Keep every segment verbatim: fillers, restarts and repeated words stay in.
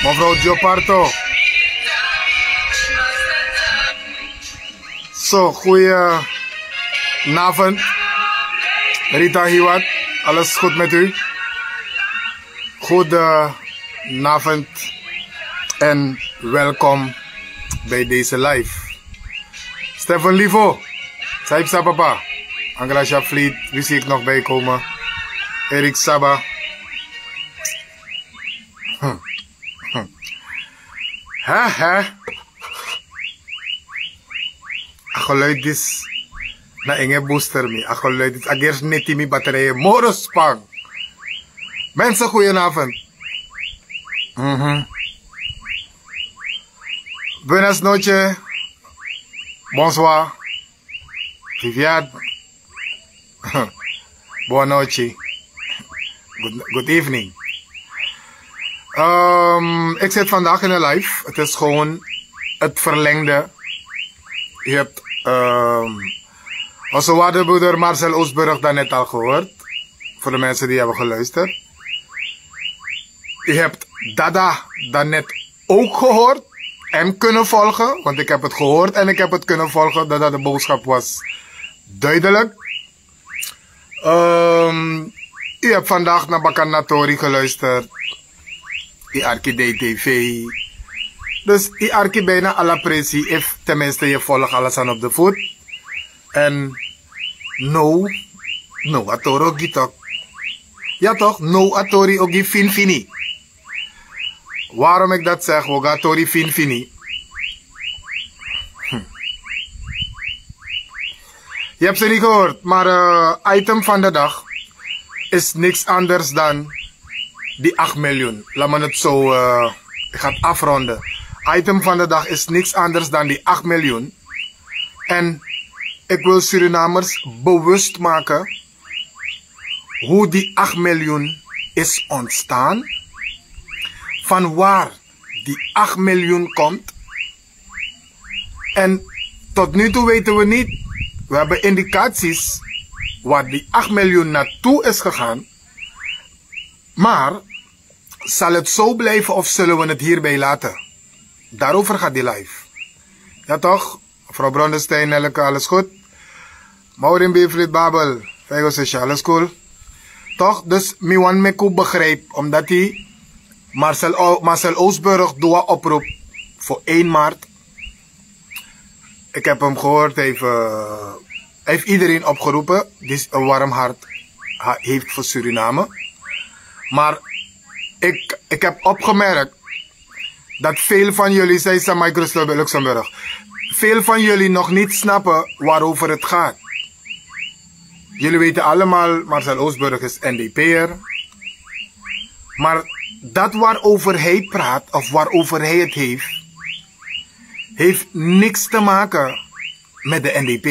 Mevrouw Gioparto. Zo, goedenavond. Rita Hiwat, alles goed met u? Goedenavond en welkom bij deze live. Stefan Livo, Saib Sababa, Angracia Fleet, wie zie ik nog bijkomen? Erik Saba. Hm. Hm. Hè, hè. A geluid is na enge booster mi. A geluid is a gers neti mi batterij moro span. Mensen, goedenavond. Mhm. Buenas noches. Bonsoir. Vivian. Buonanotte. Good, good evening. Ehm, ik zit vandaag in een live. Het is gewoon het verlengde. U hebt ehm, onze waardebroeder Marcel Oosburg daarnet al gehoord. Voor de mensen die hebben geluisterd. U hebt Dada daarnet ook gehoord en kunnen volgen. Want ik heb het gehoord en ik heb het kunnen volgen. Dada, de boodschap was duidelijk. Ehm, u hebt vandaag naar Bakan Natori geluisterd. U arki D T V. Dus u arki bijna alle presi, if tenminste je volgt alles aan op de voet. En no, no, a tori ogi toch. Ja toch, no, a tori ogi finfini. Waarom ik dat zeg, we gaan tori finfini. Hm. Je hebt ze niet gehoord, maar eh, item van de dag is niks anders dan die acht miljoen. Laat me het zo, eh, ik ga het afronden. Item van de dag is niks anders dan die acht miljoen. En ik wil Surinamers bewust maken hoe die acht miljoen is ontstaan, van waar die acht miljoen komt. En tot nu toe weten we niet, we hebben indicaties waar die acht miljoen naartoe is gegaan. Maar zal het zo blijven of zullen we het hierbij laten? Daarover gaat die live. Ja toch? Mevrouw Brondenstein, Nelleke, alles goed? Maureen Beverly Babel, Feigo Sesha, alles cool? Toch? Dus mi wan meku begrijp, omdat hij Marcel, O- Marcel Oosburg doet een oproep voor één maart. Ik heb hem gehoord, hij heeft, eh, hij heeft iedereen opgeroepen die een warm hart ha- heeft voor Suriname. Maar ik, ik heb opgemerkt dat veel van jullie, zij zijn Microsoft Luxemburg, veel van jullie nog niet snappen waarover het gaat. Jullie weten allemaal, Marcel Oosburg is N D P'er. Maar dat waarover hij praat of waarover hij het heeft, heeft niks te maken met de N D P.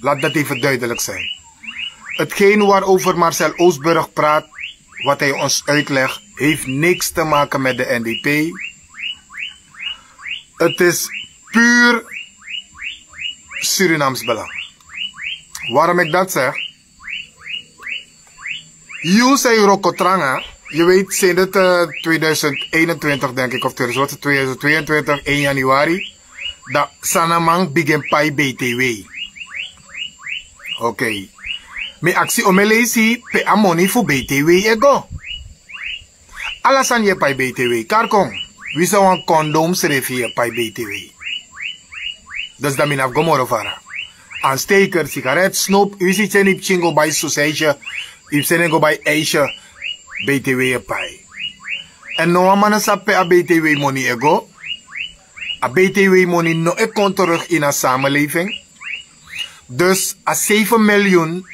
Laat dat even duidelijk zijn. Hetgeen waarover Marcel Oosburg praat, wat hij ons uitlegt, heeft niks te maken met de N D P. Het is puur Surinaams belang. Waarom ik dat zeg? Yu sei Rokotranga, je weet, sinds het eh, tweeduizend eenentwintig, denk ik, of tweeduizend tweeëntwintig, één januari, dat Sanaman begin pay B T W. Oké. Mi aksi omelesi pe a moni fu B T W ego. Ala sani ye pay B T W. Karkon, wi sa wan kondom srefi ye pay B T W. Dus dan mi na fu go moro fara. Ansteker, sigaret, snoep, yu si tyeni pikin go bai soseisye, yu seni go bai ijsje, B T W e pai. En no wan man no sabi pe a B T W moni e go. A B T W moni no e kon terug in a samenleving. Dus a zeven miljoen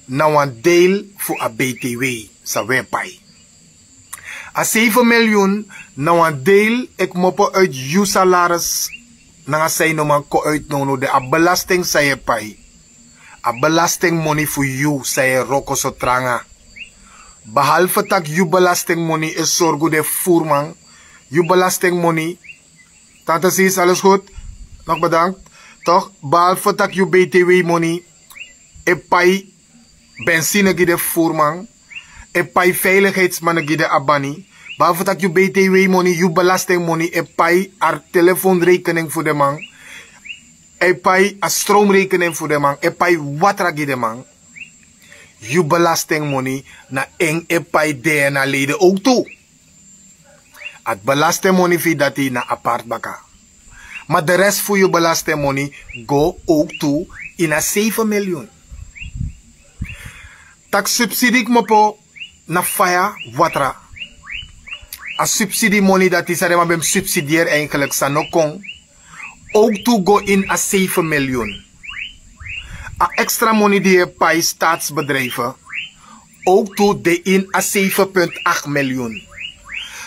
na wan deel fu a B T W san wi e pai. A zeven miljoen na wan deel e kmopo uit yu salaris nanga san yu no man kon uit nownow, den a belasting san yu e pai. A belastingmoni fu yu san yu e wroko so tranga. Behalve tak' yu belastingmoni e sorgu den furman, yu belastingmoni, tante Sis, alles goed? Nog bedankt. Toch? Behalve tak' yu B T W-moni e pai benzine gi den furman, e pai veiligheidsman gi den abani, Behalve taki yu btw moni, yu belastingmoni e pai a telefoonrekening fu den man, e pai a stroomrekening fu den man, e pai watra gi den man. Yu belastingmoni na en e pai dna leden ook tu. A belastingmoni fu yu dati na apart baka. Ma de rest fu yu belastingmoni go ook tu in a zeven miljoen. Tak subsidi kmopo na faya watra. A subsidi moni dati san den man ben subsidier eigenlijk san no kon ook tu go in a zeven miljoen. A extra moni di e pai staatsbedrijven ook tu de in a zeven punt acht miljoen.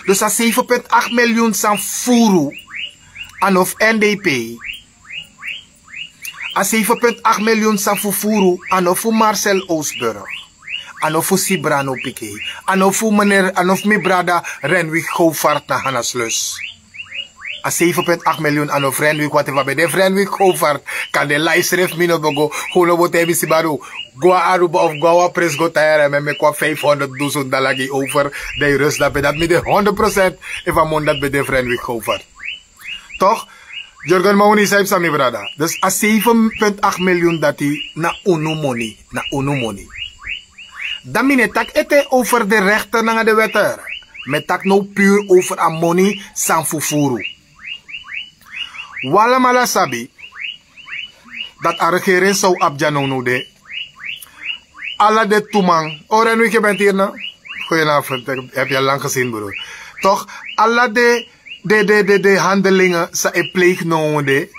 Dus a zeven punt acht miljoen san furu, a no fu ndp. A zeven punt acht miljoen san fufuru, a no fu Marcel Oosburg, a no fu Sibrano Pike, a no fu meneer, a no fu mi brada Renwick Govaert na Hannaslus. A zeven punt acht miljoen a no fu Renwick, want efu a ben de fu Renwick Govaert, kan de life srefi mi no bo go. Go no bo taigi mi: Sibaru, go na Aruba of go na wan presi go taigi en, mi e meki wan vijfhonderd dusun dala gi over. Dan yu rust dape, dati mi de honderd procent. Efu a moni dati ben de fu Renwick Govaert. Toch? Jurgen Mahoni, san yu psa, mi brada? Dus a zeven punt acht miljoen dati na unu moni, na unu moni. Dan mi no e taki ete over de rechter nanga de wetter. Mi e taki now puur over a moni san fufuru. Wi alamala sabi dati a regering san wi abi dya now no de. Ala den tu man, o Renwick, yu ben tiri na? Goedenavond, heb je al lang gezien, broer. Toch, ala den, den, den, den, den handelingen san e pleeg now de.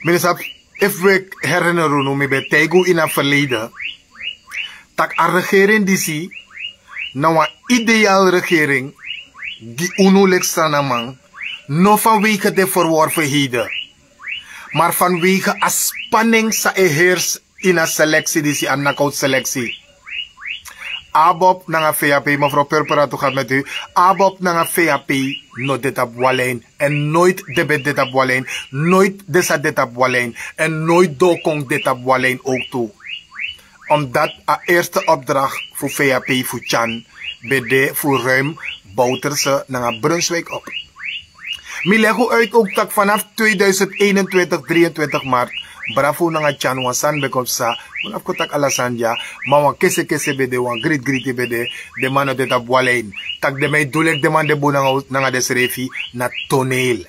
Mi no sabi efu wi e herinneri unu, mi ben taigi unu ini a verleden taki a regering disi na wan ideal regering gi unu leki Srananman, no vanwege den verworvenheden, maar vanwege a spanning san e heersi ini a selectie disi, a knockout selectie. ABOP nanga VHP, mevrouw Purpura, tu gaat met u. ABOP nanga VHP no de tapu wan lijn. En nooit den ben de tapu wan lijn. Nooit den sa de tapu wan lijn. En nooit dowkong de tapu wan lijn ook tu. Omdat a eerste opdracht fu VHP fu Tyan ben de fu ruim Bouterse nanga Brunswijk op. Mi leg unu uit ook taki vanaf tweeduizend eenentwintig, drieëntwintig maart, Bravo nanga Tyan, wan sani ben kon psa. Unu abi kon taki ala sani dya, ma wan kese kese ben de, wan griti griti ben de. Den man no de tapu wan lijn. Taki den man e du leki den man de bun nanga, nanga densrefi, na toneel.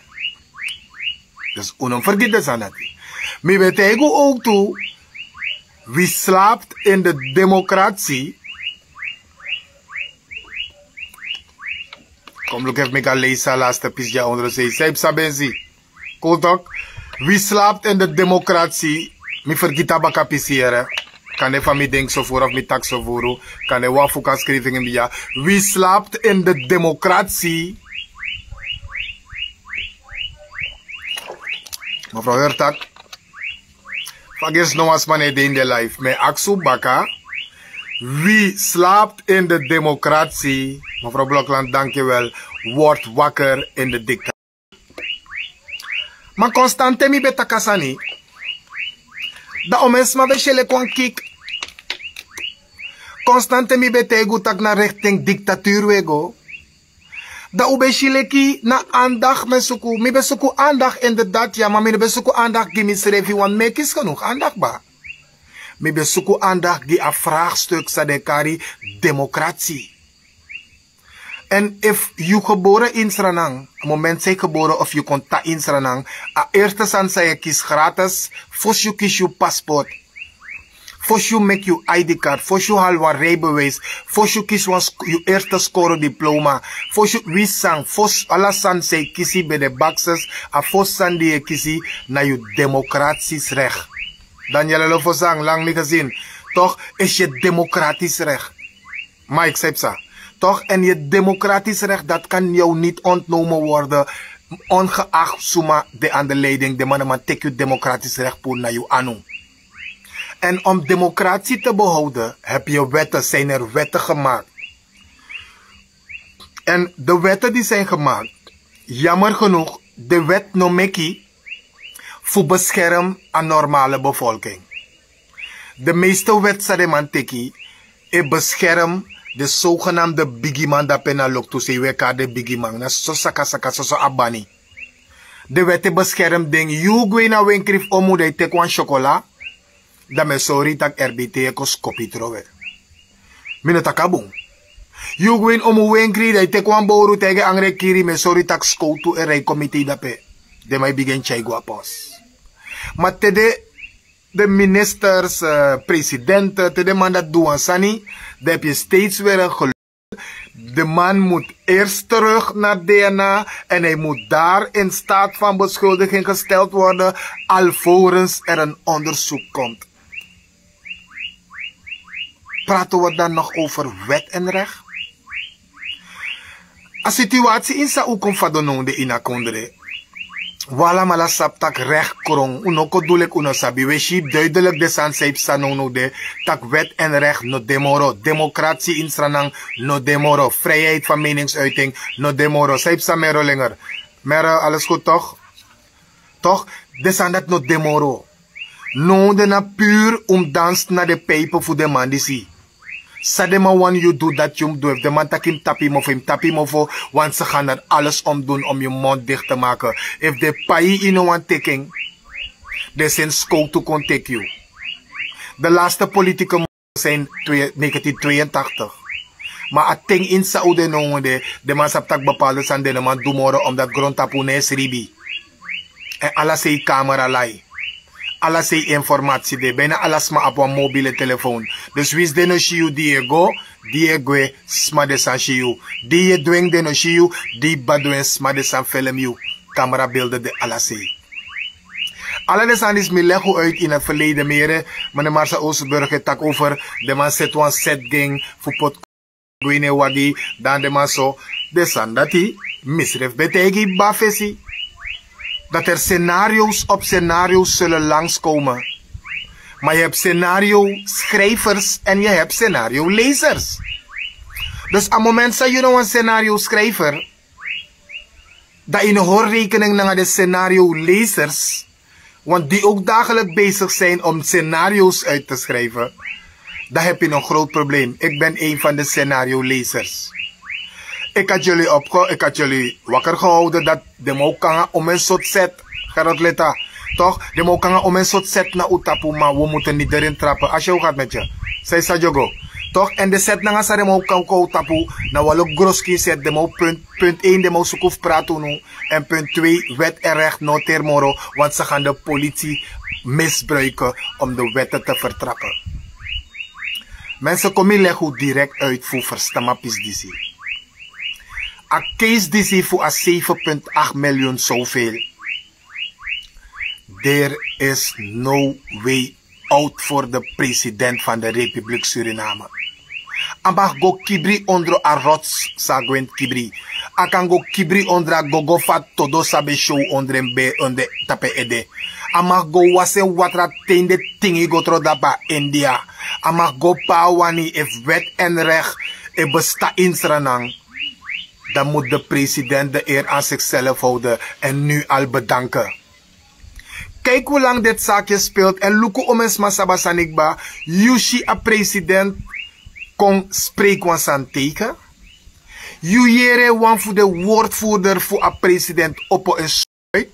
Dus unu no mus fergiti den sani dati. Mi ben taigi unu ook tu, wi slaapt in de democratie. Kom luku efu mi kan leisi a laatste pisi dya ondro sei. San yu psa, Benzi? Cool toch? Wi slaapt in de democratie. Mi fergiti a baka pisi, yere. Kande fa mi denki so furu of mi taki so furu. Kande wan fu kan skrifi en gi mi dya. Wi slaapt in de democratie. Mevrouw Hurtak, fa gersi no wan sma no e de ini den life. Mi e aksi unu baka. Wi slaapt in de democratie. Mevrouw Blokland, dank je wel. Word wakker in de dictatuur. Ma konstant te mi ben taki a sani, dan omeni sma ben si en leki wan kik. Konstant te mi ben taigi unu taki na richting dictatuur wi e go. Dan un ben si leki na aandacht mi e suku. Mi ben suku aandacht inderdaad, ya, ma mi no ben suku aandacht gi misrefi, want mi e kisi genoeg aandacht, ba. Mi ben suku aandacht gi a vraagstuk san den e kari democratie. En efu yu gebore ini Sranan, a moment san yu gebore of yu kon tan ini Sranan, a eerste sani san yu e kisi gratis, fosi yu kisi yu paspoort, fosi yu meki yu ID card, fosi yu hali wan rijbewijs, fosi yu kisi wan sk-, yu eerste skoro diploma, fosi yu, winsi san, fosi ala sani san yu kisi, ben de bakses, a fosi sani di yu e kisi na yu democratisch recht. Daniel Lofosan, lang niet gezien. Toch is je democratisch recht. Mike, san yu psa? Toch, en je democratisch recht, dat kan jou niet ontnomen worden, ongeacht suma de aan de leiding, den man e man teki yu democratisch recht puru na yu anu. En om democratie te behouden, heb je wetten, zijn er wetten gemaakt. En de wetten die zijn gemaakt, jammer genoeg, de wet no meki fu bescherm a normale bevolking. De meeste wet san den man teki e bescherm Den sogenamde bigiman dape na loktu sei wekari den bigiman na soso sakasaka soso abani. Den weti beskermding yu gwe na wenkri fu omu dan yu teki wan syokola, dan mi e sori yu tak' rbte e kon skopu yu trowe. Mi no taki a bun. Yu gwe ini omu wenkri dan yu teki wan bowru taigi en angre kiri mi e sori yu tak' skowtu e rei kon miti yu dape. Den man e bigin tyai go a pos. Ma te den ministers, presidente te den man dati du wan sani, dan ebi e steeds weri en geluk. De man mut eerst terug na dna en hij mut daar in staat van beschuldiging gesteld worden, alvorens er en onderzoek komt. Praten we dan nog over wet en recht? A situasi ini san un kon fadon now de ini a kondre. Wi alamala sabi tak' rekti kron un no kon du leki un no sabi wi e si yu duidelik den sani san yu psa nownow de, tak' wet èn rekti no de moro. Demokrasi ini sranan no de moro. Friheit fan meningsuiting no de moro san yu psa mero lenger. Mero ales gudu tok'? Tok'? Den sani dati no de moro. Now de na puru un mus dansi na den pijpe fu den man disi. San den man wani yu du dati yu mus du efu den man taki yu mus tapu yu mofo yu mus tapu yu mofo. Wani se gan nari ales om dun om yu mond dikti te make. Efu den pai yu yu no wani teki en, den seni skowtu kon teki yu. Den laste politike mofo sin, negentintweeëntaktik. Ma a ten ini san un de now de, den man sabi tak' bepalde sani den no man du moro omdati grontapu no e sribi. Èn ala sei kamera lai. Ala sei informasi de bina ala sma abi wan mobile telefon. Dus winsi den no si yu di yu e go, di yu e gwe, sma de san si yu. Di yu e dwengi den no si yu. Di yu badwen sma de san felem yu. Kamera bilde de ala sei. Ala den sani disi mi legi un uit ini a ferleide mere. Mane marsa osterburg e taki over den man seti wan seti gen fu poti go ini en wagi. Dan den man so, den sani dati mi srefi ben taigi yu baba fesi, dati er senario's op senario's sulle langskomen. Ma yu hebi senario schrijfers èn yu hebi senario lezers. Dus a moment san yu na wan senario schrijfer, dan yu no hori rekening nanga den senario lezers, want di ouk dagelijk bezig sin om senario's uit te schrijfen, dan hebi yu no groot probleem. Iki ben een van de senario lezers. Iki a juli opko iki a juli waker gehouden dati den man ouk kanga om en soti seti. Gerot leta, tok'? Den man ouk kanga om en soti seti na un tapu ma wi mutu niti deri en trape asi e un gati meti yu. San yu sa dyogo? Tok'? Èn den seti nanga san den man ouk kan kon un tapu, na wan luk groskin seti den man ouk puntu puntu en den man o suku fu prati unu. Èn puntu twee, wet èn rekti no teri moro. Wantu se gan de polisi misbruike om de wete te fertrape. Mense kon mi legi un direkti uit fu ferstan mi a pisi disi. A keisi disi fu a seven puntu acht miliyun sowvel. There is no way out for de president van de republik suriname. A mag go kibri ondro a rots san a gwenti kibri. A kan go kibri ondro a gogo fu a todo san ben syow ondro en ben ondro tapu en ede. A mag go wasi en watra te ini den tingi go tron dapu na india. A mag go pe a wani efu wet èn rekti e besta ini sranan. Dan mus de president de eer an sikself howden. Èn nu al bedanke. Kaiki un lang deti saki e spilti èn luku omensma sabi a sani kba. Yu si a president kon spreiki wan sani teike. Yu yere wan fu den wordvoerder fu a president opo en sluit.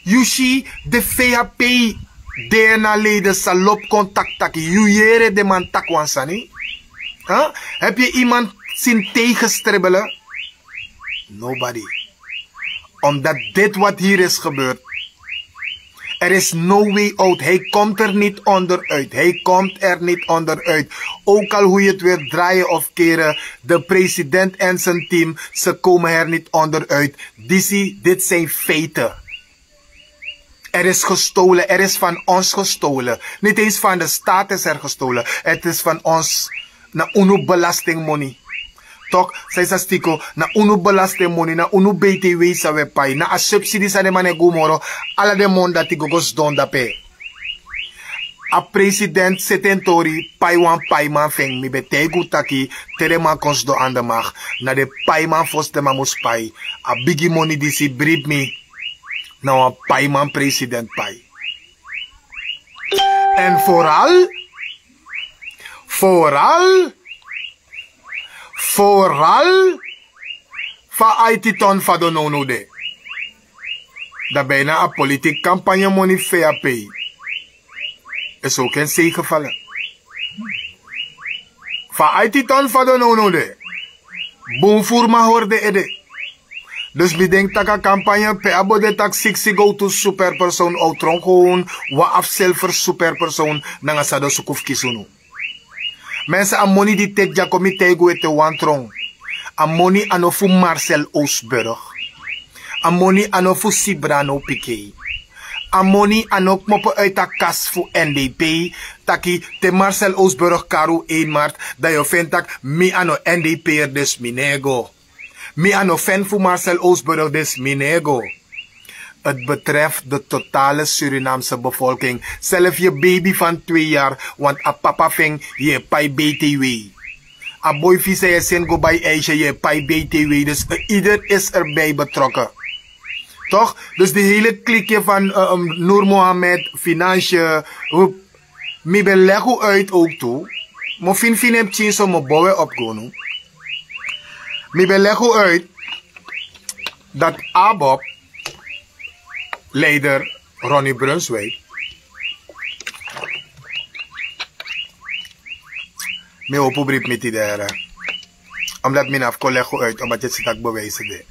Yu si den fei a pei dna leden sa lobi kon taki taki yu yere den man taki wan sani. Hebi yu iman sini teige stribele? Nobody. Omdat dit wat hier is gebeurd, er is no way out hij komt er niet onderuit hij komt er niet onderuit. Ook al hoe yu het wil draaien of keren, de president en zijn team, ze komen er niet onderuit. Disi dit zijn feiten. Er is gestolen er is van ons gestolen. Niet eens van de staat is er gestolen. Het is van ons. Na unu belastingmoni. Tok' san yu sa stiko na unu belastingmoni na unu btw san wi e pai na a subsidi san den man e gi un moro. Ala den moni dati go go sidon dape. A president seti en tori pai wan paiman fu en mi ben taigi un taki, te den man kon sidon anda mag, na den paiman fosi den man mus pai. A bigi moni disi bribi mi. Na wan paiman president pai. Èn foral foral Foral fa a aiti ton fado nownow de. Dan bijna a politiki kampanye moni fu e a pei. Is ook en zegenvallen. Fa a aiti ton fado nownow de. Bun furu man hori den ede. Dus mi denki tak' a kampanye pe a bo de tak' siksi gowtu superpersown o tron kon wan afu silver superpersown nanga san den o suku fu kisi unu. Mense, a moni di teki dyakomi taigi un ete wan tron. A moni a no fu Marcel Oosburg. A moni a no fu Sibra no pikei. A moni a no kmopo uiti a kasi fu N D P. Taki te Marcel Oosburg kari un één maart, dan yu o feni tak' mi a no N D P-er, dus mi no e go. Mi a no fen fu Marcel Oosburg, dus mi no e go. Het betreft de totale Surinaamse bevolking. Zelf yu baby van twee yari, want a papa fu en yu e pai B T W. A boi fu yu san yu e seni go bai ijsje yu e pai B T W. Dus ieder is erbij betrokken. Toch? Dus die hele klikje van Noor Mohammed, Financiën, mi ben legi un uit ook tu. Mi o fini fini en pikin so mi o bow en op go now. Mi ben legi un uit dat ABOP leider Ronnie Brunswijk. Mi e hopu bribi mi tide, here. Omdat mi no abi kon legi un uit, omdat yu e si tak' bewijzen de.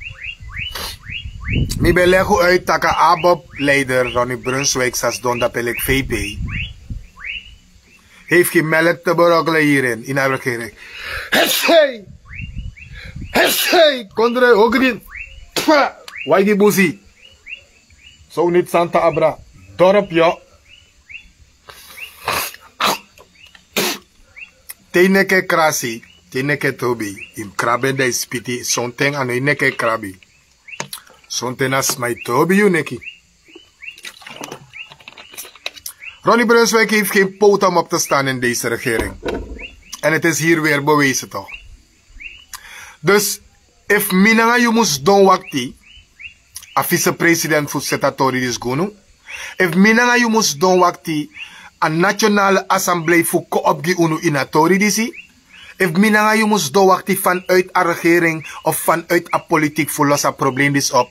Mi ben legi un uit tak' a ABOP leider Ronnie Brunswijk sa sidon dape leki V P heeft geen melk te berokkelen hierin, in a regering. Hesei! Hesei! Kondre, hogrin! Wai gi busi. So niti santa abra. Dorp, yo. Te yu neki e krasi, te yu neki e tobi, yu mus krabi en dan yu spiti. Sonten a no yu neki e krabi. Sonten na sma e tobi yu neki. Ronnie Brunswijk heeft geen poten om op te staan in deze regering. En het is hier weer bewezen, toch? Dus efu mi nanga yu mus sidon wakti, a vicepresident fu seti a tori disi gi unu. Efu mi nanga yu mus sidon wakti, a Nationale Assemblee fu kon op gi unu ini a tori disi. Efu mi nanga yu mus sidon wakti vanuit a regering of vanuit a politiek fu los a probleem disi op,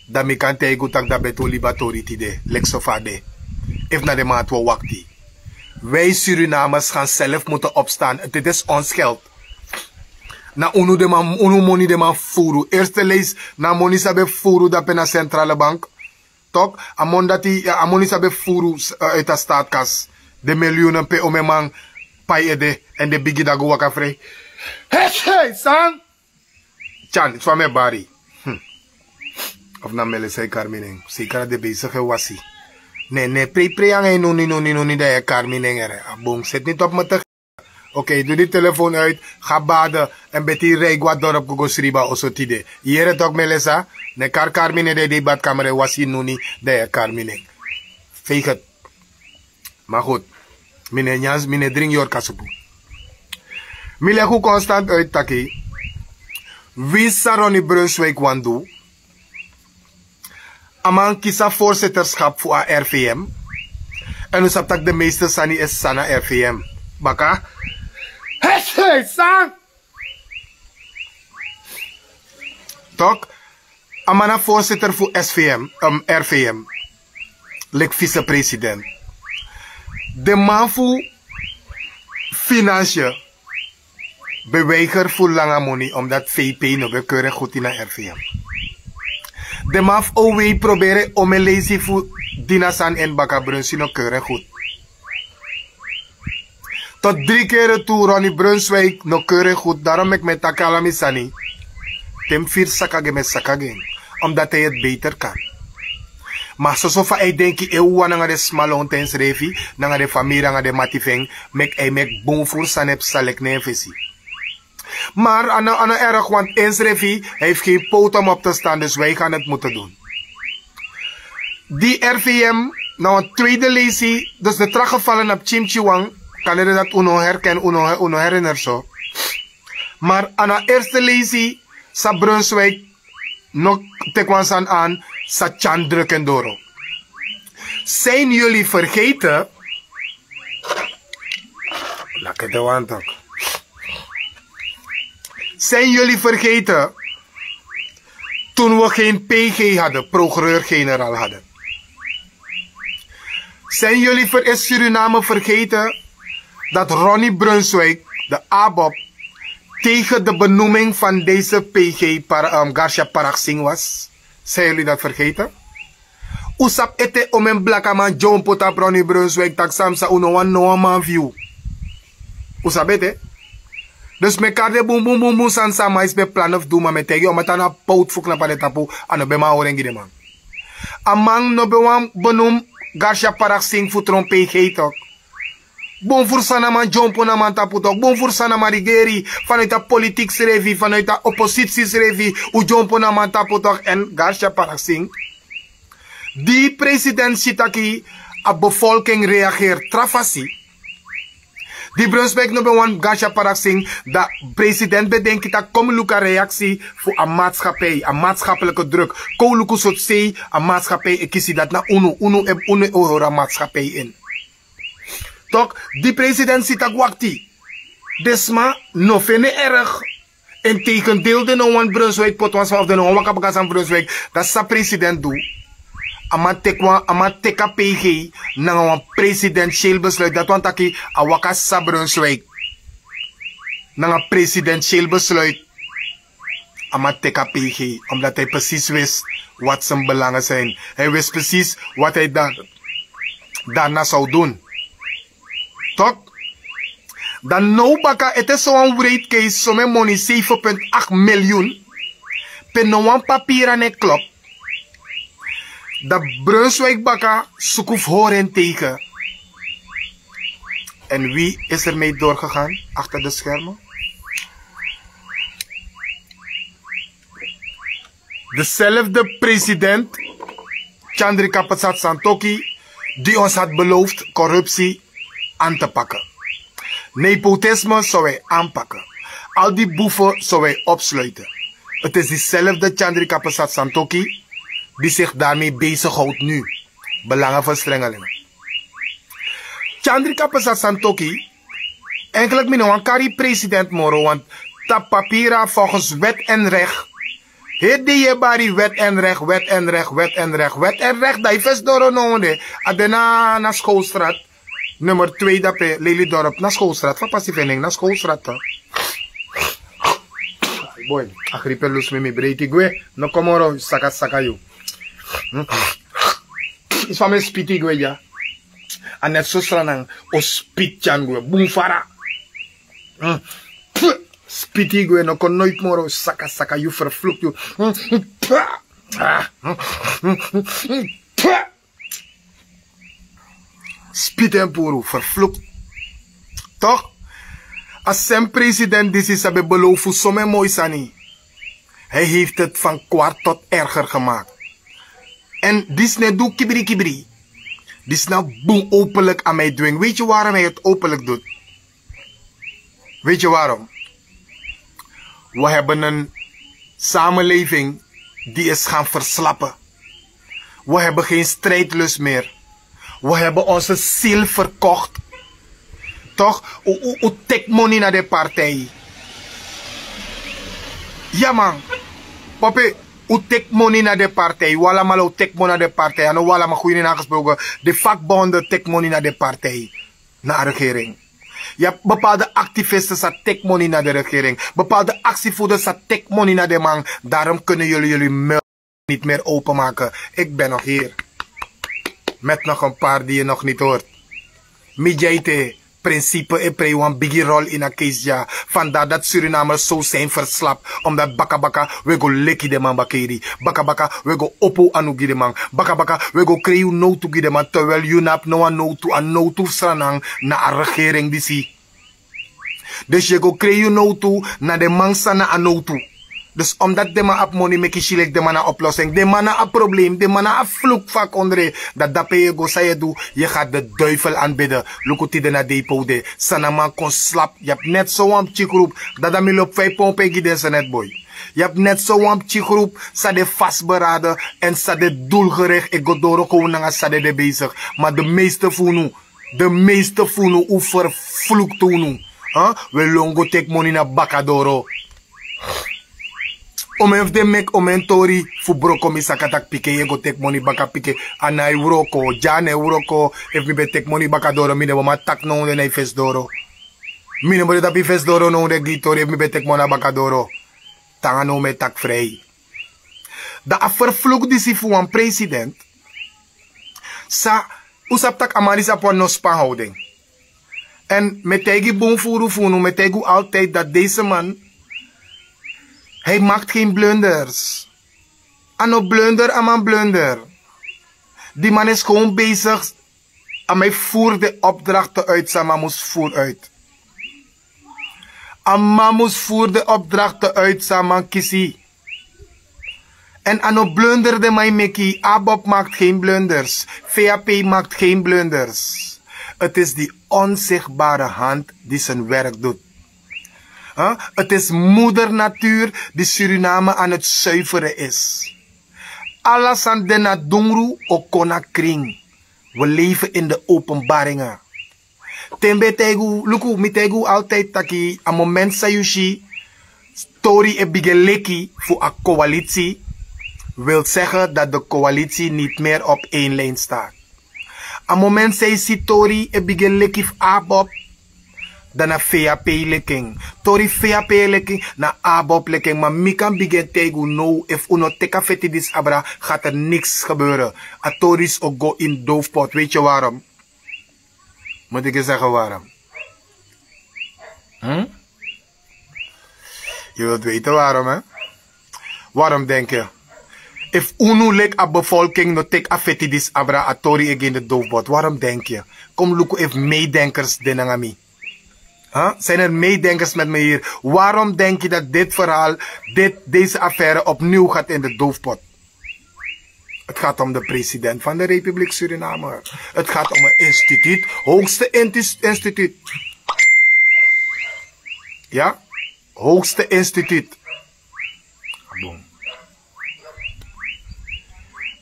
dan mi kan taigi un tak' dan beti un libi a tori tide, leki so fa a de. Efu na den man dati wi o wakti. Wij Surinamers gaan zelf moeten opstaan. Dit is ons geld. Na unu den man, unu moni den man fufuru. Eerste leisi, na a moni san ben fufuru dape na centrale bank. Tok, a moni dati, a moni san ben fufuru uit a staatkasi. Den miljoenen pe omen man pai ede, èn den bigi dati go waka frei. Hesei, san? Tyan, fa mi e bari. Of na Melissa e kari mi nen. Seker a de bezig e wasi. Ne, ne, preiprei nanga yu nuni, nuni, nuni, dan yu e kari mi nen, here. A bun, seti niti op mi te. Oké, du di telefon uit, ga baden en beti rij go a dorp go go sribi a oso tide. Yu yere tok, Melissa? Ne kari kari mi nen, dan yu de ini badkamer e wasi nuni, dan yu e kari mi nen. Veeg het. Maar goed, mi no e nyan, mi no e dringi yu kasupu. Mi legi un constant uit taki, winsi san Ronnie Brunswijk wani du, a man kisi a voorzitterschap fu a R V M. En un sabi tak' de meeste sani e sani na R V M. Baka. Hei, san? Tok, a man na voorzitter fu S V M, um, R V M. Leki vicepresident. De man fu Financiën ben weiger fu langa moni, omdat V P no ben keur en goed ini a R V M. De man fu O W proberi omen leisi fu dini a sani ini baka, Brunswijk no keur en goed. Tot drie kere tu Ronnie Brunswijk no keur en goed. Daarom meki mi e taki ala mi sani. Te mi firi saka gi en, mi e saka gi en. Omdat hij het beter kan. Ma soso fa a e denki en wawan nanga den sma lontu ensrefi, nanga den famiri nanga den mati fu en, meki a e meki bun furu sani e psa leki na en fesi. Maar a no, a no erg, want ensrefi, hij heeft geen poten om op te staan, dus wij gaan het moeten doen. Die R V M, na wan tweede leisi, dus de tra gevallen na pikin pikin wan, kan dati un no herken, un no, un no herinner so. Maar a no eerste leisi, san Brunswijk no teki wan sani aan, san tyari druk en doro. Zijn jullie vergeten? Lakete wan tok. Zijn jullie vergeten toen we geen P G hadden, procureur-generaal hadden? Zijn jullie ver in Suriname vergeten dat Ronnie Brunswijk, de ABOP, tegen de benoeming van deze P G para, um, Garcia Parag Singh was? Zijn jullie dat vergeten? Un sabi ete omen blakaman dyompo tapu Ronnie Brunswijk taki san mi sa, un no wani no wan man fu yu. Un sabi ete. Dus mi e kari den bun bun bun bun sani san a man disi ben plani fu du, ma mi e taigi yu, a man tan na powtu fu knapu na den tapu, a no ben man hori en gi den man. A man no ben wani benoem Garcia Parag Singh fu tron P G tok. Bun furu san na man dyompo na man tapu tok. Bun furu san na man rigeri, vanuit a politiek srefi, vanuit a oppositie srefi, un dyompo na man tapu tok. En Garcia Parag Singh, di president si taki a bevolking reageer tra fasi. Di Brunswijk no ben wani Garcia Parag Singh, dan president ben denki taki kon mi luku a reactie fu a maatschappij, a maatschappelijke druk. Kon un luku sortu sei a maatschappij e kisi, dati na unu, unu e, unu e hori a maatschappij in. Tok, di president si taki wakti. Den sma no feni en erg. Integendeel, den no wani Brunswijk poti wan sma of den no wani waka baka san Brunswijk. Dati san president du. A man teki wan, a man teki a P G nanga wan presidentieel besluit. Dati wani taki a waka san Brunswijk. Nanga presidentieel besluit. A man teki a P G, omdat hij precies wist wat zijn belangen zijn. Hij wist precies wat hij daar, daarna zou doen. Toch? Dan now baka, ete so wan wreed case, so men moni zeven punt acht miljoen. Pe no wan papira no e klop. Dan Brunswijk baka suku fu hori en tegen. En wie is er mee doorgegaan achter de schermen? Dezelfde president, Chandrika Persat Santokhi, die ons had beloofd corruptie aan te pakken. Nepotisme zou hij aanpakken. Al die boeven zou hij opsluiten. Het is diezelfde Chandrika Persat Santokhi die zich daarmee bezighoudt nu. Belangenverstrengeling. Chandrika Persat Santokhi, eigenlijk mi no wani kari president moro, want tapu papira volgens wet en recht. Heri den yu e bari wet en recht, wet en recht, wet en recht, wet en recht. Dan yu fesi doro no wan de. A de na, na Schoolstraat. Nummer twee dape, Lelydorp, na Schoolstraat. Fa pasi fu en nen na Schoolstraat, toch? Boy, a griep e lusu mi, mi breiti gwe. No kon moro saka saka yu. Hm? Is fa mi e spiti gwe dya. A net so Sranan o spiti en gwe. Bun fara. Hm. Spiti gwe, no kon noiti moro saka saka yu, vervloekt yu. Hm. Ah. Hm. Spiti en puru, vervloekt. Toch? A sem president disi san ben belofu so meni moi sani. Hij heeft het van kwaad tot erger gemaakt. En disi no e du kibri kibri. Disi na bun openlijk aan mij dwing. Weet je waarom hij het openlijk doet? Weet je waarom? We hebben een samenleving die is gaan verslappen. We hebben geen strijdlust meer. We hebben onze ziel verkocht. Toch? U, u, u teki moni na de partij. Ja man. Papi, u teki moni na de partij. U allemaal u teki moni na de partij. En u allemaal, goed aangesproken. De vakbonden teki moni na de partij. Na a regering. Ja, bepaalde activisten sa teki moni na de regering. Bepaalde actievoerders sa teki moni na de man. Daarom kunnen jullie jullie muil niet meer openmaken. Ik ben nog hier. Met nog een paar die je nog niet hoort. Mi dya ete, principe e prei wan bigi rol ini a keisi dya. Vandaar dat Surinamers zo zijn verslap. Omdat baka baka we go leki den man bakeri. Baka baka we go opo anu gi den man. Baka baka we go krei un nowtu gi den man. Terwijl yu no abi no wan nowtu. A nowtu fu Sranan na a regering disi. Dus yu e go krei yu nowtu na den man san na a nowtu. Dus omdat den man abi moni meki yu si leki den man na a oplossing. Den man na a probleem. Den man na a vloek fu a kondre. Dan dape yu e go, san yu e du, yu gaat de duivel aanbidden. Luku tide na dei pe un de. San na man kon slapu. Yu abi net so wan pikin groep. Dada, mi lobi fa yu pompe gi den senet boy. Yu abi net so wan pikin groep san de vastberaden en san de doelgericht e go doro kon nanga san de de bezig. Ma de meeste fu unu, de meeste fu unu, un vervloekt unu. Huh? We lon go teki moni na baka doro. Omen fu den meki omen tori fu broko mi saka tak' pike yu e go teki moni baka pike. A na e wroko dya a na e wroko. Efu mi ben teki moni baka doro mi no ben man taki nownu den na e fesi doro. Mi no ben de tapu yu fesi doro nownu den gi yu tori efu mi ben teki moni na baka doro. Tanga now mi e taki frei. Dan a ferfluku disi fu wan president sa un sabi tak' a man disi abi wan no span howden. Èn mi e taigi bun furu fu unu mi e taigi un altijdi dati dese man hij makt gen blunders. A no blunder a man blunder. Di man is gewoon besig. A man fu furu den opdrakte uiti san a man mus furu uiti. A man mus furu den opdrakte uiti san a man kisi. Èn a no blunder den man e meki. Abob makt gen blunders. Vap makt gen blunders. Ti is di onzichtbare hand di sin werk dut. Ti is moeder natuur di suriname an ti suiveren is. Ala sani den na dungru o kon na kring. Wi leven in de openbaringen. Te mi ben e taigi unu luku mi taigi unu altijdi taki a moment san yu si tori e bigin leki fu a koaliti wil segen dati de koaliti niti meri op ein lin start. A moment san yu si tori e bigin leki fu abob dan na vap leki en. Tori vap leki en na abob leki en ma mi kan bigin taigi unu now efu un no teki a feti disi abra gati er niks gebeuren. A tori disi o go ini dowfpot weti yu warom? Moti gi segen warom? Yu wilt weten warom? Warom denki yu efu unu leki a bevolking no teki a feti disi abra a tori e gi ini de dowfpot warom denki yu? Kom luku efu medenkers de nanga mi. Zijn er medenkers met mi hier? Warom denki dat dit verhaal dit dese affaire opniw gati ini de dowfpot? Ti gati om de president van de republiek suriname. Ti gati om en instituut hoogste instituut. Ya, hoogste instituut.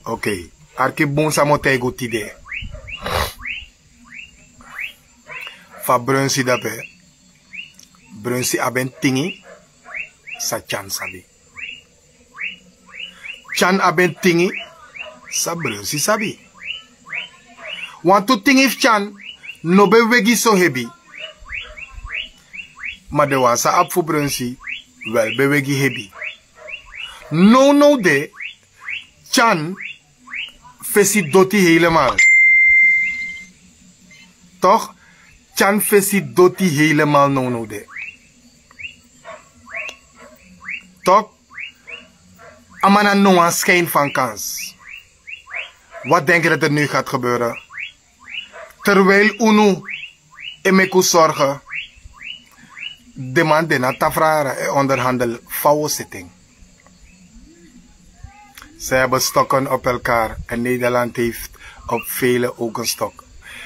Oké. Arki bun san mi o taigi un tide. Fa brunsi dape. Brunsi abi en tingi. San tyan sabi. Tyan abi en tingi. San brunsi sabi. Wantu tingi fu tyan no ben wegi so hebi. Ma den wan san abi fu brunsi wel ben wegi hebi. Nownow de tyan fesi doti helemal. Tok'? Tyan fesi doti helemal nownow de. Tok'? A man na no wan skin fan kans. Wat denki dati nu gati gebeuren? Terwijl unu e meki un sorgen. De man de na tafrara e onderhandel fa un o seti en. Zij hebben stokken op elkaar en nederland heeft op vele ook en stok.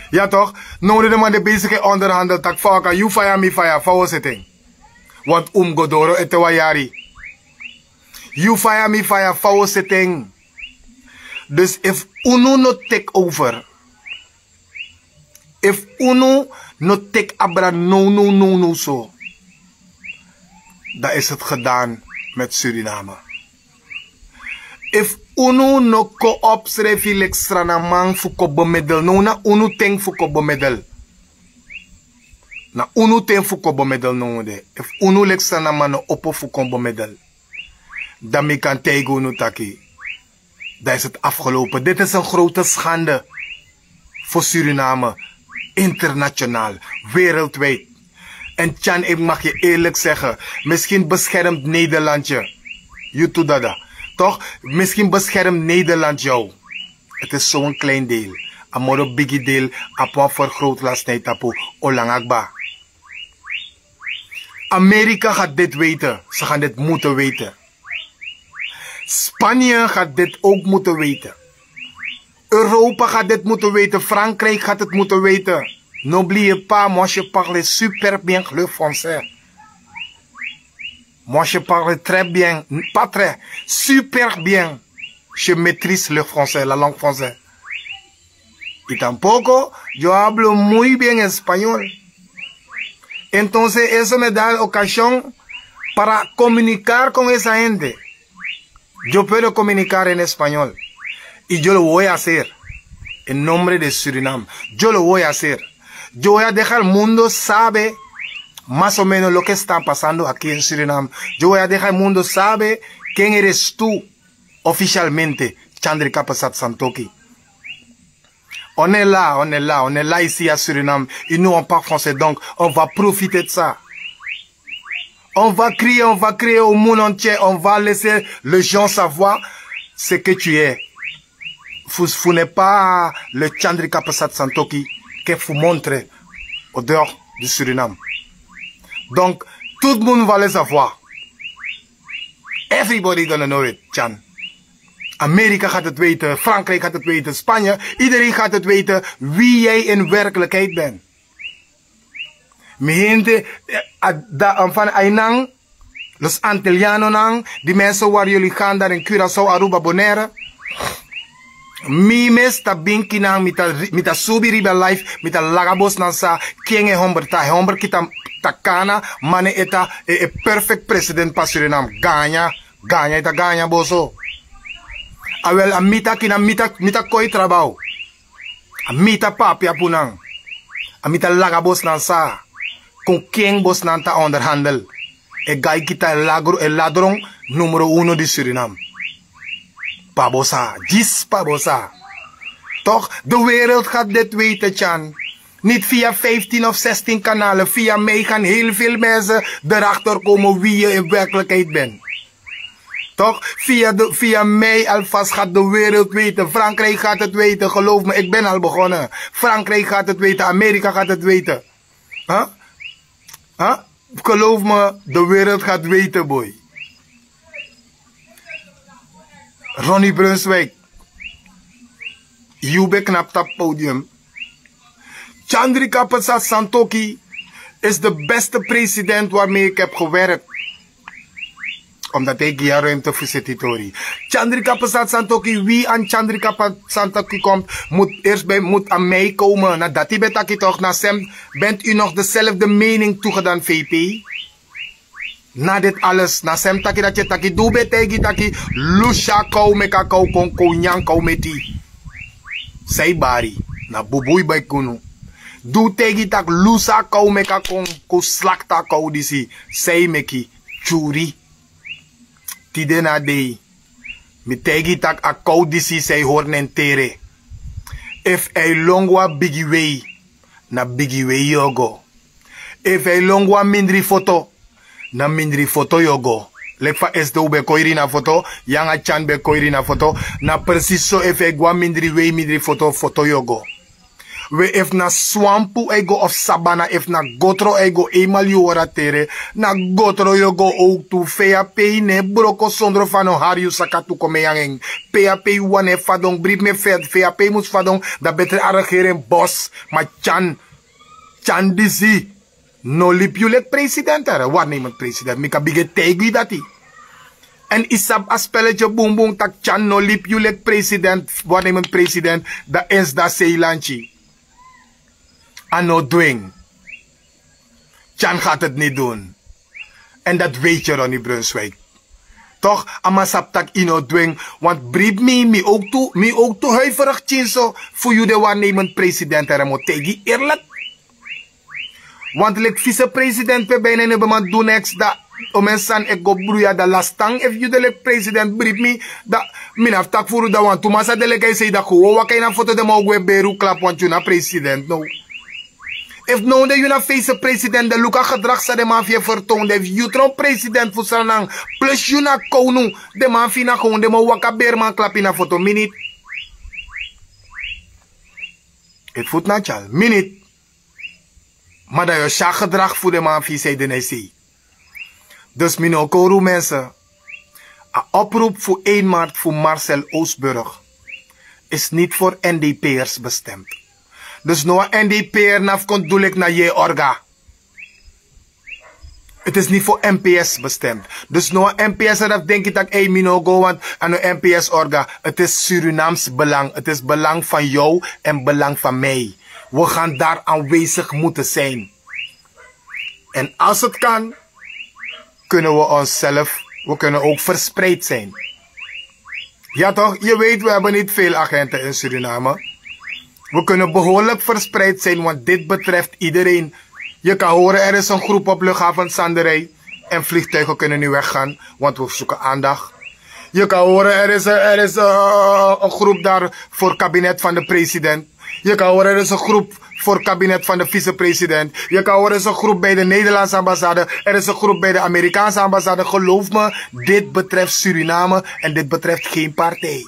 Ya tok'? Now de man de bezig e onderhandel tak' fa un kan yu faya mi faya fa un o seti en. Want un mus go doro ete wan yari. Yu faya mi faya fa un o seti en. Dus efu unu no teki over efu unu no teki abra nownow nownow so, dan isi ti gedan meti suriname. Efu unu no kon opsrefi leki sranaman fu kon bemedel now na unu ten fu kon bemedel. Na unu ten fu kon bemedel now de efu unu leki sranaman no opo fu kon bemedel, dan mi kan taigi unu taki dan is ti afgelopen diti is en grote schande. Fu suriname international, wereldwijd. En tyan ik mag yu eerlik segen, miskin beskermt nederland yu. Yu tu dada, tok'? Miskin beskermt nederland yu. Ti is so en klein deel. A moro bigi deel. Abi wan fergrootglas na yu tapu. Olanga kba. Amerika gati dit weten. Ze gati dit mute weten. Spanye gati dit ouk mute weten. Europa gati dit mute weten frankrijk gati dit mute weten. N'oublie pa moi je parle super bien le français. Moi je parle très bien, pas très, super bien. Je maîtrise le français la langue français. Y tampoko yo hablo muy bien español. Entonces eso me da la ocasion para komunikar kon esa hende. Yo puedo comunicar en español. Y yo lo voy a hacer en nombre de Surinam. Yo lo voy a hacer. Yo voy a dejar el mundo sabe más o menos lo que está pasando aquí en Surinam. Yo voy a dejar el mundo sabe quién eres tú oficialmente, Chandrika Pesat Santoki. On est là, on est là, on est là ici à Surinam. Ils nous ont pas français, donc on va profiter de ça. On va crier, on va crier au monde entier, on va laisser les gens savoir ce que tu es. Vous, vous n'êtes pas le Chandrika Pesat Santoki que vous montrez au dehors du Suriname. Donc, tout le monde va le savoir. Everybody gonna know it, Chan. Amerika gaat het weten, Frankrijk gaat het weten, Spanje, iedereen gaat het weten wie jij in werkelijkheid bent. Mi hente, eh, a- da an fan a ini nan, los Antilliano nan, die mensen waar jullie gaan daar in Curaçao, Aruba, Bonaire. Mi mes ta binki nan, mi ta ri- mi ta subi riba life, mi ta laga bos nan sa, ken e homber ta, homber kita ta kana, mane eta, e, e perfect president pa Surinam, ganya, ganya, eta ganya boso. Awel, a mi ta kina, mi ta, mi ta koi trabau. A mi ta papi a punan. A mi ta laga bos nan sa. Kon ken bos nan ta onderhandel. E gai kita e lagro, e ladron numero uno di Surinam. Pabosa, gis pabosa. Toch, de wereld gaat dit weten, Chan. Niet via vijftien of zestien kanalen. Via mij gaan heel veel mensen erachter komen wie je in werkelijkheid bent. Toch? Via, de, via mij alvast gaat de wereld weten. Frankrijk gaat het weten. Geloof me, ik ben al begonnen. Frankrijk gaat het weten. Amerika gaat het weten. Huh? Huh? Geloof me, de wereld gaat weten, boy. Ronnie Brunswijk. Yu ben knap tap podium. Chandrika Pesat Santoki is de beste president waarmee ik heb gewerkt. Omdat hij Gia ruimte voor zit, Tori. Chandrika Pesat Santoki, wie aan Chandrika Pesat Santoki komt, moet eerst bij, moet aan mij komen. Na dati ben taki toch, na sem, bent u nog dezelfde mening toegedaan, V P? Na dit alles, na sem taki dati taki, du ben taigi taki, lusa kou meka kou kon kou nyan kou meti. Sei bari, na bubui bai kunu. Du taigi tak lusa kou meka kon kou slakta kou disi, sei meki, churi. Tide na dei, mi taigi tak a kou disi sei hori nen tere. Efu a e lon go a bigi wei, na bigi wei yu o go. Efu a e lon go a mindri foto, na mindri foto yu o go. Leki fa esde un ben kon iri na foto, yu anga Tyan ben kon iri na foto, na presisi so efu a e go a mindri wei, mindri foto, foto yu o go. We efu na swampu a e go of sabana, efu na gotro a e go, einmal yu hori a tere, na gotro yu o go owktu. Fe a pei no e broko sondro fa no hari yu saka tu kon mei anga en. Pe a pei wan e fadon, bribi mi e fe a pei mus fadon, dan betre a regering bos. Ma Tyan, Tyan disi no libi yu leki president, hè, waarnemend president. Mi kan bigin taigi yu dati. Èn yu sabi a spelletje bunbun tak' Tyan no libi yu leki president, waarnemend president, dan esde a sei lanti. A no dwing. Tyan gaat het niet doen. En dat weet je, Ronnie Brunswijk. Toch, a man sabi tak' yu no dwing, want bribi mi, mi owktu, mi owktu huiverig pikinso fu yu de waarnemend president, hè, mi o taigi yu eerlijk. Want leki vicepresident pe bijna no ben man du neks, dan o men sani e go bruya, dan lastan efu yu de leki president bribi mi, dan mi no abi taki furu, dan wantu man sa de leki a e sei, dan kon wi o waka ini a foto, den man o gwe beri wi klap, want yu na president now. Efu now de yu na vicepresident, dan luku a gedrag san den man fu yu e fertoon, dan efu yu tron president fu Sranan, plus yu na kownu, den man fu yu na kownu, den man o waka beri man klap ini a foto, minit. Eti futu na tyari minit. Ma dan yu o si a gedrag fu den man fu yu san e de na yu sei. Dus mi no o kowru, mensen. A oproep fu één maart fu Marcel Oosburg is niet voor N D P'ers bestemd. Dus no wan N D P'er no abi fu kon du leki na yu e orga. Het is niet voor N P S bestemd. Dus no wan N P S no abi fu denki tak' ei, mi no o go, want a no N P S orga. Het is Surinaams belang. Het is belang van jou en belang van mij. We gaan daar aanwezig moeten zijn. En als het kan, kunnen we onszelf, we kunnen ook verspreid zijn. Ja toch, je weet, we hebben niet veel agenten in Suriname. We kunnen behoorlijk verspreid zijn, want dit betreft iedereen. Je kan horen, er is een groep op luchthaven Sanderij en vliegtuigen kunnen nu weggaan, want we zoeken aandacht. Je kan horen, er is, er is eh, een groep daar voor kabinet van de president. Je kan horen, er is een groep voor kabinet van de vicepresident. Je kan horen, er is een groep bij de Nederlandse ambassade. Er is een groep bij de Amerikaanse ambassade. Geloof me, dit betreft Suriname en dit betreft geen partij.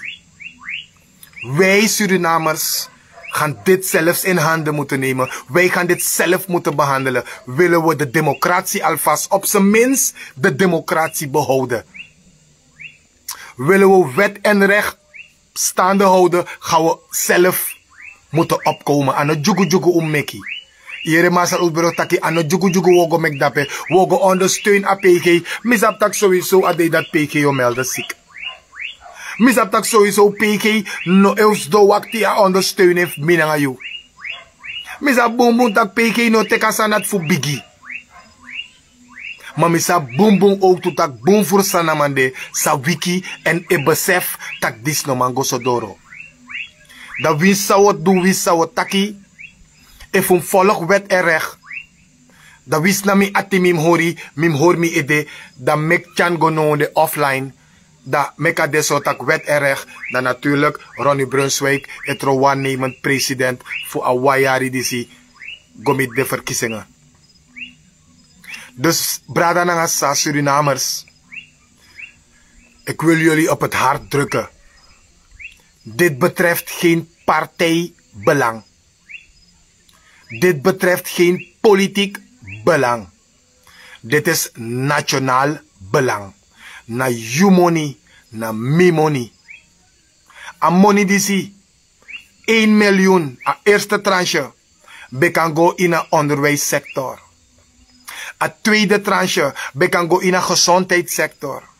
Wij Surinamers gaan dit zelfs in handen moeten nemen. Wij gaan dit zelf moeten behandelen. Willen we de democratie alvast, op zijn minst de democratie behouden. Willen we wet en recht staande houden, gaan we zelf moeten opkomen. A no djugu djugu un meki. Yere masra, un bro taki a no djugu djugu wogo mek dape. Wogo ondersteun a P G. Mi sabi taki sowieso a dei dat P G o melde ziek. Mi sabi taki sowieso P G no e usdo wakti a ondersteun efu mi nanga yu. Mi sabi bunbun taki P G no teki a sani dati fu bigi. Ma mi sabi bunbun owtu taki bun furu sanaman de sa wiki èn e besef taki disi no man go so doro. Dan winsi san wi o du, winsi san wi o taki, efu mi folok wet èn rek, dan winsi na mi ati mi mus hori, mi mus hori mi ede, dan meki tyan go now de offline. Dan meki a de so taki wet èn rek, dan natuurlik Ronnie Brunswijk e tron wan nemend president fu a wan yari disi go miti den verkiesingen. Dus brada nanga sisa, Surinamers, ik wil jullie op het hart drukken. Dit betreft geen partijbelang. Dit betreft geen politiek belang. Dit is nationaal belang. Na yu moni, na mi moni. A moni disi, één miljoen, a eerste tranche, ben kan go in a onderwijssector. A tweede tranche ben kan go in a gezondheidssector.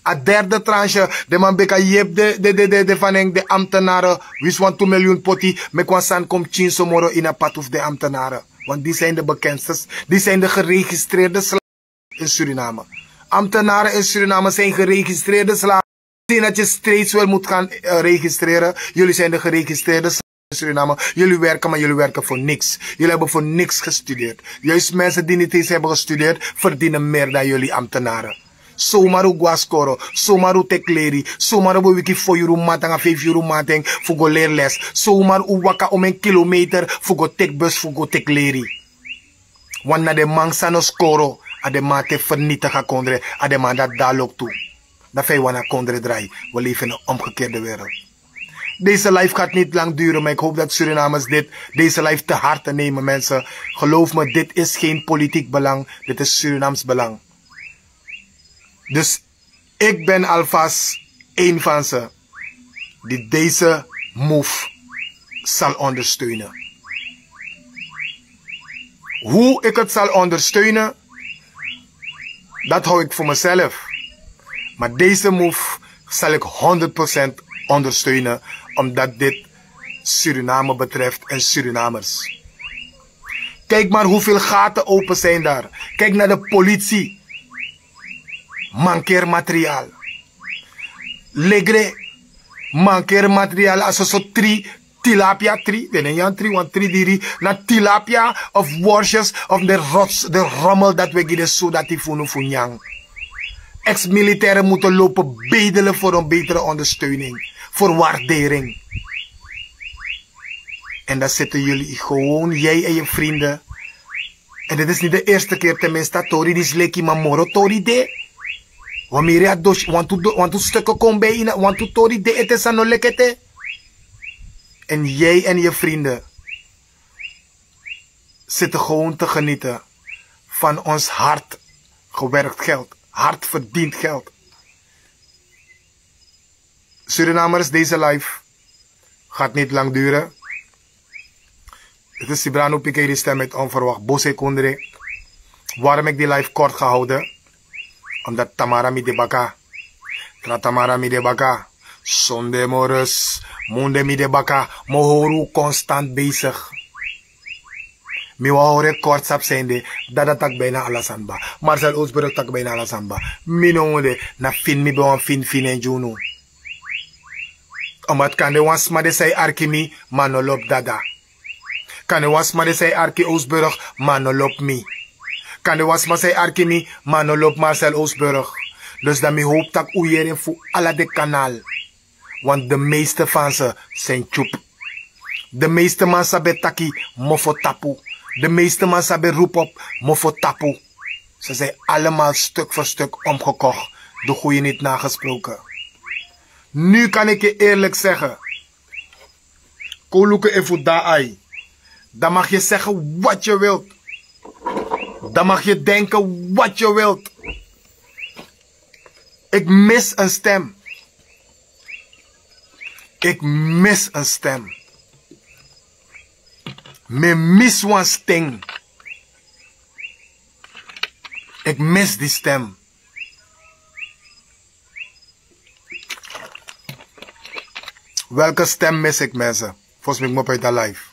A derde tranche, den man ben kan yepi de, de, de, de, de van en, de ambtenaren, winsi wan tu miljoen poti, meki wan sani kon pikin so moro in a patu fu den ambtenaren. Want die zijn de bekendste, die zijn de geregistreerde slaven in Suriname. Ambtenaren in Suriname zijn geregistreerde slaven. Zie dat je steeds wel moet gaan eh, registreren. Jullie zijn de geregistreerde slaven in Suriname. Jullie werken, maar jullie werken voor niks. Jullie hebben voor niks gestudeerd. Juist mensen die niet eens hebben gestudeerd, verdienen meer dan jullie ambtenaren. Zomaar u go a skoro, zomaar u teki leri, zomaar u bewiki fo yuru matanga, vijf yuru mateng, fu go leri les. Zomaar u waka om een kilometer, fu go teki bus, fu go teki leri. Want na den man san no skoro, a den man te vernietig a kondre, a den man dati dalok tu. Dan fa yu wani a kondre drai, we leven in een omgekeerde wereld. Deze live gaat niet lang duren, maar ik hoop dat Surinamers dit, deze live te harte nemen, mensen. Geloof me, dit is geen politiek belang, dit is Surinaams belang. Dus ik ben alvast een van ze die deze move zal ondersteunen. Hoe ik het zal ondersteunen, dat hou ik voor mezelf. Maar deze move zal ik honderd procent ondersteunen, omdat dit Suriname betreft en Surinamers. Kijk maar hoeveel gaten open zijn daar. Kijk naar de politie. Mankeer materiaal. Legre, mankeer materiaal, a soso tri, tilapia tri, den no e nyan tri, wan tri diri, na tilapia of worstjes of de rots, de rommel dat we gi den soldati fu unu fu nyan. Ex-militairen moeten lopen bedelen voor een betere ondersteuning, voor waardering. En dan zitten jullie gewoon, jij en je vrienden. En dit is niet de eerste keer, tenminste, a tori disi leki, ma moro tori de. Wan meri a dosi, wantu do- wantu stukken kon bij, wantu tori de ete san no leki ete. En jij en je vrienden zitten gewoon te genieten van ons hard gewerkt geld, hard verdiend geld. Surinamers, deze live gaat niet lang duren. Het is Sibrano Pikeri stem met onverwacht Bose Kondre. Waarom ik die live kort ga houden? Omdat tamara mi de baka. Tra tamara mi de baka. Sonde morus. Munde mi de baka. Mohoru constant bezig. Mi wan hori kort sap sende. Dada tak bijna ala sani ba. Marcel Oosbrug tak bijna ala sani ba. Mi no wonde na fin mi ben wan fin fin en gi unu. Omdat kande wan sma de sai arki mi, ma no lop dada. Kande wan sma de sai arki Oosburg, ma no lop mi. Kande wan sma sai arki mi, ma no lop Marcel Oosburg. Dus dan mi hoop tak u yere fu ala de kanal. Want de meeste van ze zijn tjoep. De meeste man sabi taki mofo tapu. De meeste man sabi roep op mofo tapu. Ze zijn allemaal stuk voor stuk omgekocht. De goeie niet nagesproken. Nu kan ik je eerlijk zeggen. Koluke efu da ai. Dan mag je zeggen wat je wilt. Dan mag je denken wat je wilt. Ik mis een stem. Ik mis een stem. Me mis wan sting. Ik mis die stem. Welke stem mis ik, mensen? Volgens mij moet bij de live.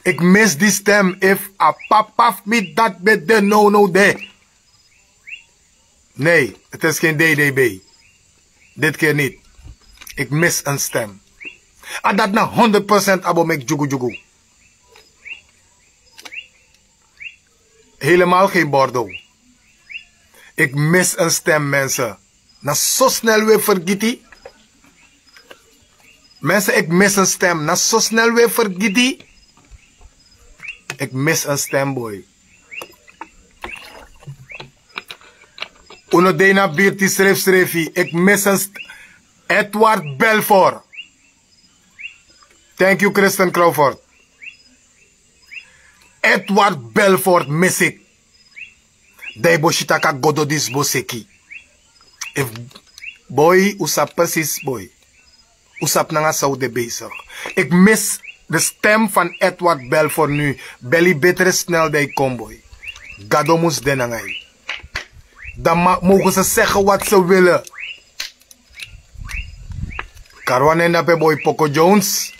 Ik mis die stem. If a papa of me dat met de no no de. Nee, het is geen D D B. Dit keer niet. Ik mis een stem. En dat na honderd procent abo mek jugu jugu. Helemaal geen Bordeaux. Ik mis een stem, mensen. Na zo snel weer vergiti. Mensen, ik mis een stem. Na zo snel weer vergiti. Ik mis een stem, boy. Uno Dena Birti schreef schreef. Ik mis een st- Edward Belfort. Thank you, Kristen Crawford. Edward Belfort mis ik. Dai boshitaka godo disboseki. If boy, u sabi precies, boy. U sabi nanga san u de bezig. Ik mis de stem van Edward Belfort nu. Beli betere snel dai kon, boy. Gado mus de nanga yu. Dan ma- mogen ze zeggen wat ze willen. Karwan en dape boy Poco Jones.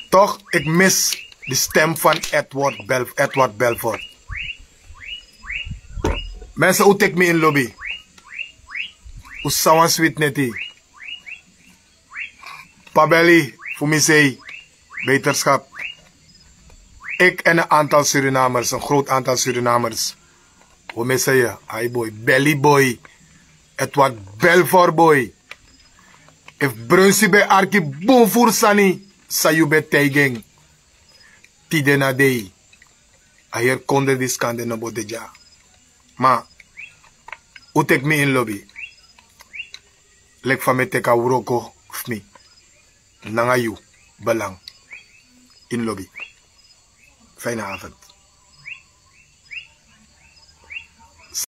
Toch, ik mis de stem van Edward, Bel Edward Belfort. Mensen, u tek mi in lobby. U sawan sweet neti. Pabeli, fu mi sei, wetenschap. Ik en een aantal Surinamers, een groot aantal Surinamers. We missen je, ai boy, Belly boy. Edward Belfort boy. If Brunsi ben arki bun furu sani, san yu ben taigi en. Tide na dei. A heri kondre disi kande no bo de dya. Ma, u teki mi ini lobi. Leki fa mi e teki a wroko fu mi. Nanga yu, belang. Ini lobi. Fijne avond.